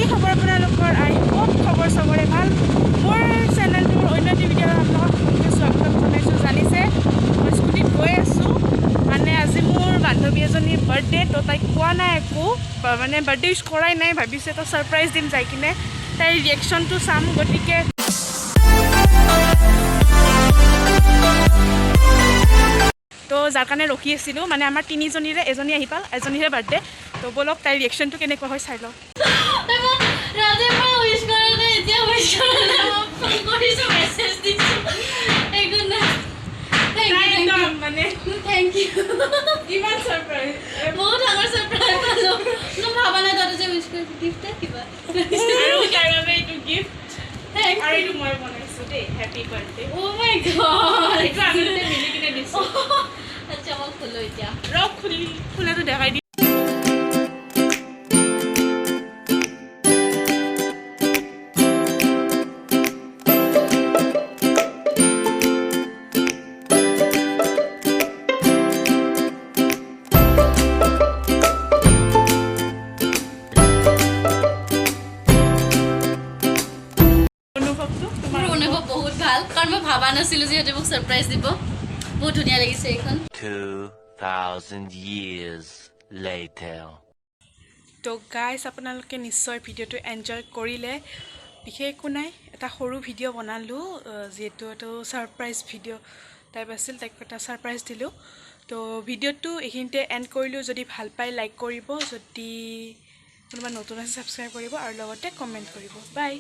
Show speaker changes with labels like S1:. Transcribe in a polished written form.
S1: কি খবৰ আপোনালোকৰ? আই হোপ খবৰ চবৰে ভাল। মোৰ চেনেলটোৰ অন্য এটি ভিডিঅ'ত আপোনালোকক সকলোকে স্বাগতম জনাইছোঁ। জানিছে, মই স্কুটিত গৈ আছোঁ। মানে আজি মোৰ বান্ধৱী এজনীৰ বাৰ্থডে, তো তাইক কোৱা নাই একো, মানে বাৰ্থডে উইচ কৰাই নাই। ভাবিছোঁ এটা ছাৰপ্ৰাইজ দিম যাই কিনে, তাইৰ ৰিয়েকশ্যনটো চাম। গতিকে তো যাৰ কাৰণে ৰখি আছিলোঁ। মানে আমাৰ তিনিজনীৰে এজনী আহি পাল, এজনীৰে বাৰ্থডে। তো ব'লক, তাইৰ ৰিয়েকশ্যনটো কেনেকুৱা হয় চাই লওঁ।
S2: ৰাতিপুৱা উইচ কৰা নাই, এতিয়া উইচ কৰা নাই। মই ফোন কৰিছোঁ, মেছেজ দিছোঁ, একো নাই। Thank U, thank U.
S1: মানে
S2: thank U.
S1: ইমান ছাৰপ্ৰাইজ।
S2: বহুত ডাঙৰ ছাৰপ্ৰাইজ পালোঁ। মই ভাবা নাই তহঁতে যে উইচ কৰি গিফ্ট কিবা।
S1: আৰু তাৰ বাবে এইটো গিফ্ট।
S2: Thank
S1: আৰু এইটো মই বনাইছোঁ দেই। Happy birthday.
S2: অ' মাই গড।
S1: এইটো আমি দুটাই মিলি কিনে দিছোঁ।
S2: আচ্ছা, মই খোলো এতিয়া।
S1: ৰ, খুলি খোলাটো দেখাই দি। অনুভৱটো তোমাৰ?
S2: মোৰ অনুভৱ বহুত ভাল, কাৰণ মই ভাবা নাছিলোঁ যে সিহঁতে মোক ছাৰপ্ৰাইজ দিব। বহুত ধুনীয়া লাগিছে এইখন।
S3: 2,000 years later.
S1: তো গাইজ, আপোনালোকে নিশ্চয় ভিডিঅ'টো এনজয় কৰিলে। বিশেষ একো নাই, এটা সৰু ভিডিঅ' বনালোঁ, যিহেতু এইটো ছাৰপ্ৰাইজ ভিডিঅ' টাইপ আছিল, তাইক এটা ছাৰপ্ৰাইজ দিলোঁ। তো ভিডিঅ'টো এইখিনিতে এণ্ড কৰিলোঁ। যদি ভাল পায় লাইক কৰিব, যদি কোনোবা নতুন আছে ছাবস্ক্ৰাইব কৰিব আৰু লগতে কমেণ্ট কৰিব। বাই।